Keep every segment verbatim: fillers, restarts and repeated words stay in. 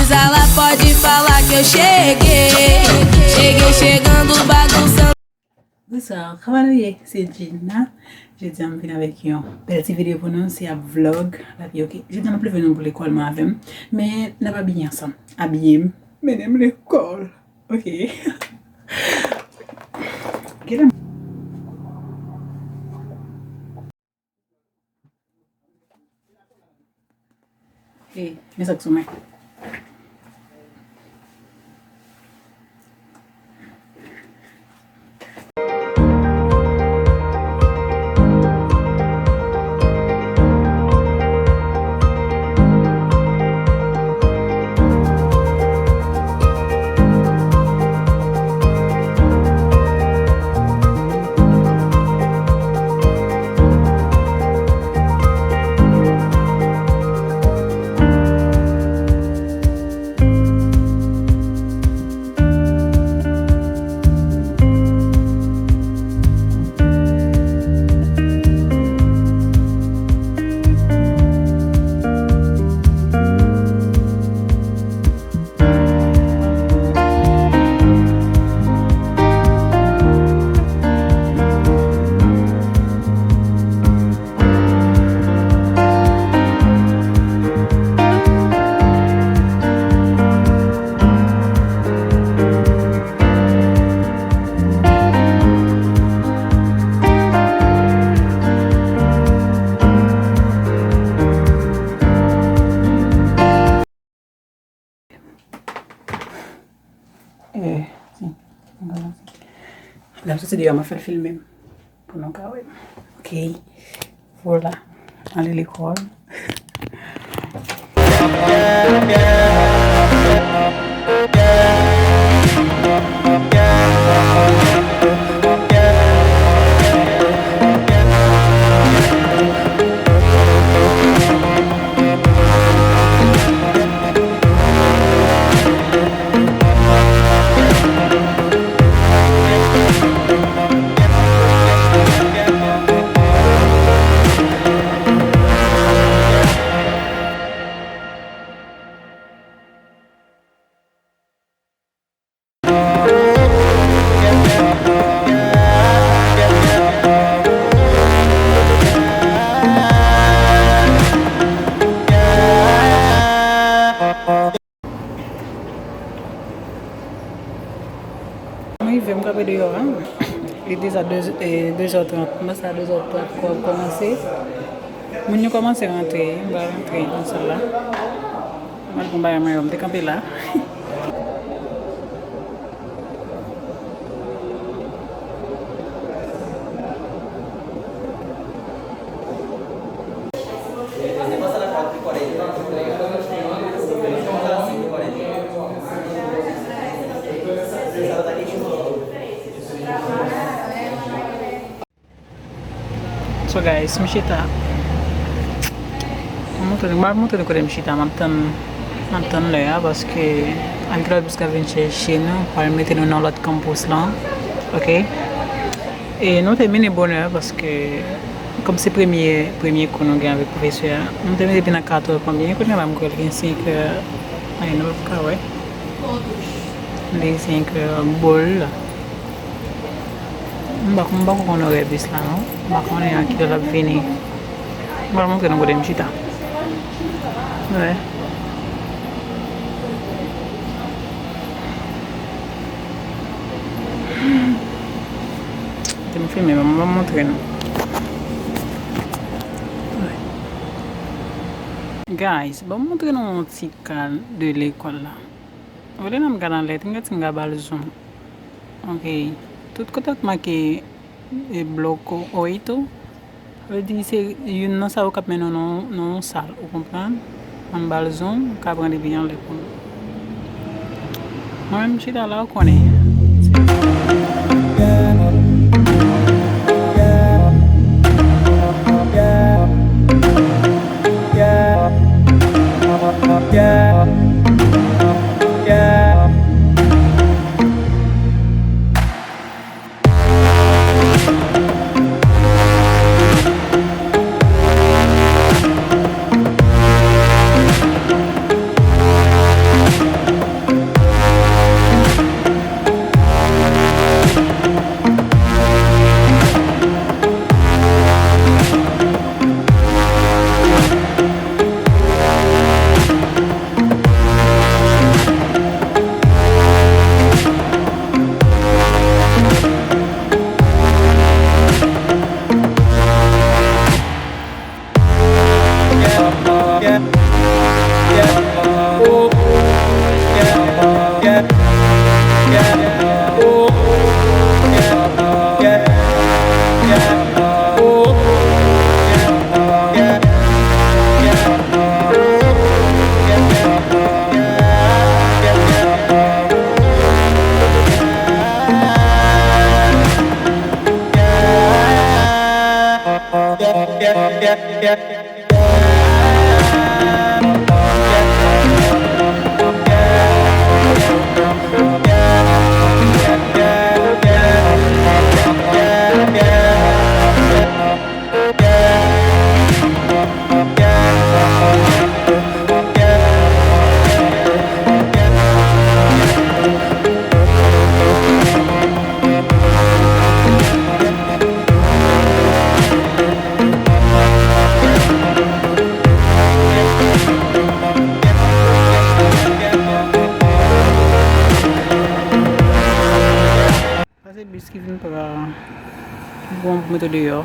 Sala pode falar que eu cheguei. Cheguei chegando, bagunçando. Bonsoir, kòman nou ye? Se Gina. Jodi a m vin avèk yon bèl ti videyo pou nou. Se ap vlog. L ap ye, ok. Jodi a m ap leve nou pou lekòl, mwen avè m. Men n ap abiye ansanm. Abiye m, mennen m lekòl. Ok. Gade m. E, men sa k sou mwen. Eh, si. Lè m soti deyò, m ap fè l filme m. Pou nou ka wè. Ok. Vwala. Ale lekòl. M rive, m kanpe deyò a. Li deja de, e, de zè trant. Mwen sa de zè trant kò-, kòmanse. Moun yo kòmanse rantre. M pral rantre nan sal la. M al pran bagay mwen yo. M te kanpe la. So guys, m chita. M montre nou, m ap montre nou kote m chita. M ap tann, m ap tann lè a paske ann kilòt bis ka vin chèche nou, pral mete nou nan lòt kanpous lan. Ok. E nou te vini bonè paske kòm se premye, premye kou nou gen avèk pwofesè a, nou te vini depi nan kat è konbyen, kounye a la m kwè l gen senk è, ay, nou p ap ka wè. Li senk è bòl. M pa, m poko konn orè bis la non. M pa konnen a kilè l ap vini. M pral montre nou kote m chita. Wè. Te m filme, m ap montre nou. Wè. Guys, ban m montre nou yon ti ka de lekòl la. Ou vle nan m gade anlè, te m gade si m ka ba l zoom. Ok. Tout kote k make, e, bloco oito, sa vle di se youn nan sa yo k ap mennen w nan, nan yon sal, ou konprann? Ann ba l zoom, ou ka pran depi anlè pou nou. Mwen menm, m chita la, ou konnen. Sa se bis ki vin pran. Bon, pou mete deyò.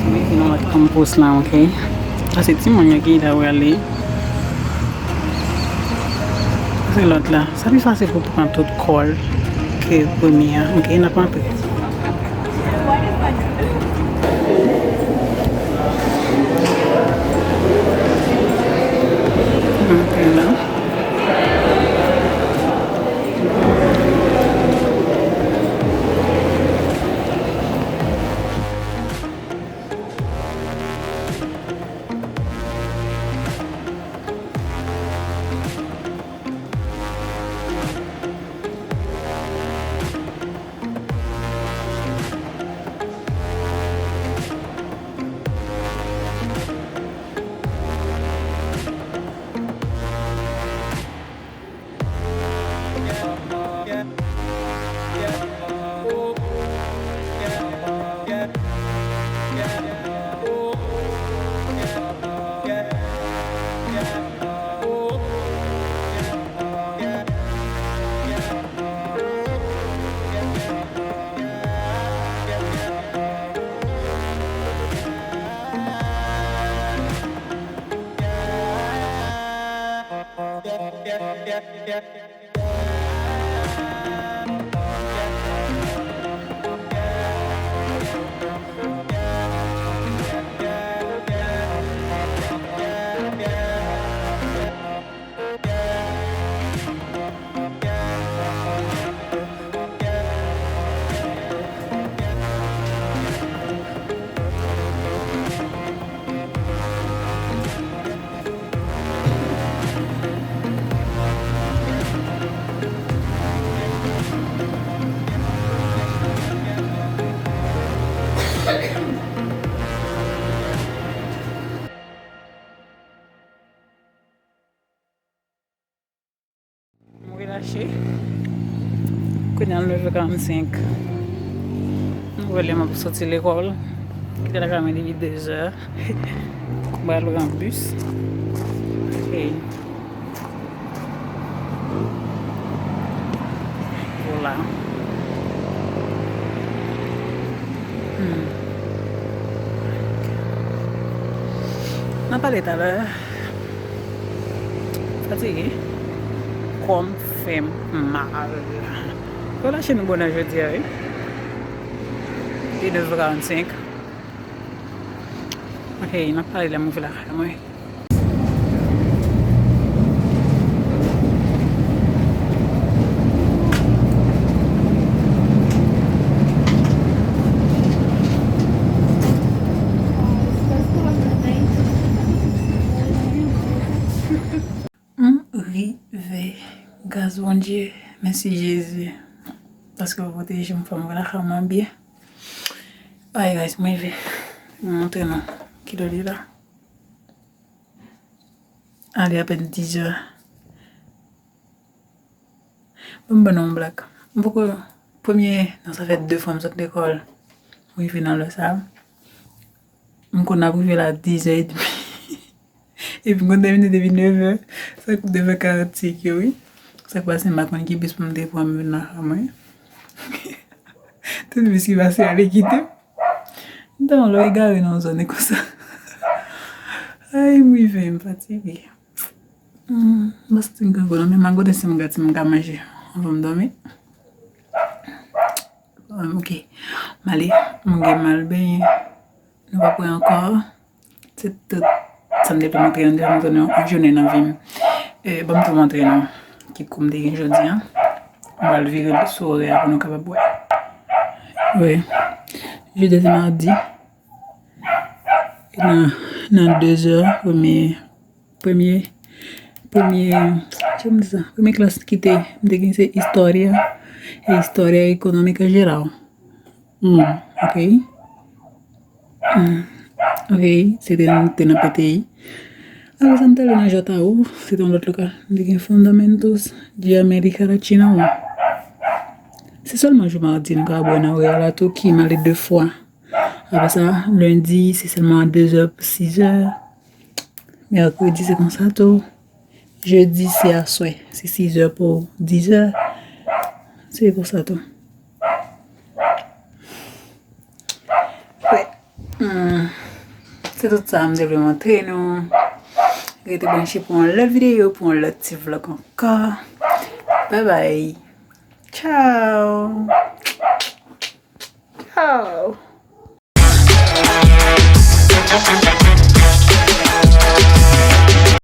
Mwen gen yon lòt kòm pòs la, ok. Sa se timoun yo ki ta prale. Se lòt la. Sa pi fasil pou pran tout kò l ke premye a. Ok, n ap antre. Antre la. M relache. Kounye a, nèf è karannsenk. Nou wè lè m ap soti lekòl. Kite lakay mwen depi de zè. M pral pran bis. Ok. Voila. Hmm. N a pale talè. Fatige. Kò m fè m mal. Yo lache nou bonè jodi a, wi. Li nèf è karannsenk. Ok, n ap pale lè m rive lakay mwen. M rive. Gras Bondye. Mèsi Jezi. Paske w pwoteje m, fè m rive lakay mwen byen. Ay, guys, mwen rive. M montre nou. Kilè li la? Ale apèn dizè. Bon, m ban nou yon blag. M poko premye, non, sa fè de fwa m sot lekòl. M rive nan lè sa. M konn ap rive la dizè edmi. Epi m konn tèmine depi nèf è. Sa k nèf è karannsenk yo, wi. Sa k pase, m pa konn ki bis pou m te pran, m vin nan kay mwen. Tout bis ki pase ale kite m. M ta yon lè egare nan yon zòn konsa. Ay, m rive, m fatige. Hmm, m pa santi m grangou non, men m a gade si m gade si m ka manje anvan m dòmi. Um, ok. M ale, m gen m al benyen. Nou pa prè ankò. Se tout sa m te vle montre nou, m te vle montre nou yon jounen nan vi m. E, ban m tou montre nou ki kou m te gen jodi a. M pral vire sou orè a pou nou kapab wè. Wi. Jodi a se madi. E nan, nan de zè, premye, premye, premye, jan m di sa? Premye klas ki te, m te gen se Historia, e Historia Económica Geral. Hmm, ok. Hmm, ok, se te, te nan P T I. Apre sa, m t ale nan J A U, se te yon lòt lokal. M te gen Fundamentos de América Latina wan. Se sèlman jou madi nou ka bwè nan orè a la tou ki m ale de fwa. Apre sa, lendi, se sèlman a de zè pou sis zè. Mèkredi, se konsa tou. Jedi, se aswè. Se sis zè pou dis zè. Se konsa tou. Wè. Hmm. Se tout sa m te vle montre nou. Rete branche pou yon lòt videyo, pou yon lòt ti vlòg ankò. Bye bye. Ciao. Ciao.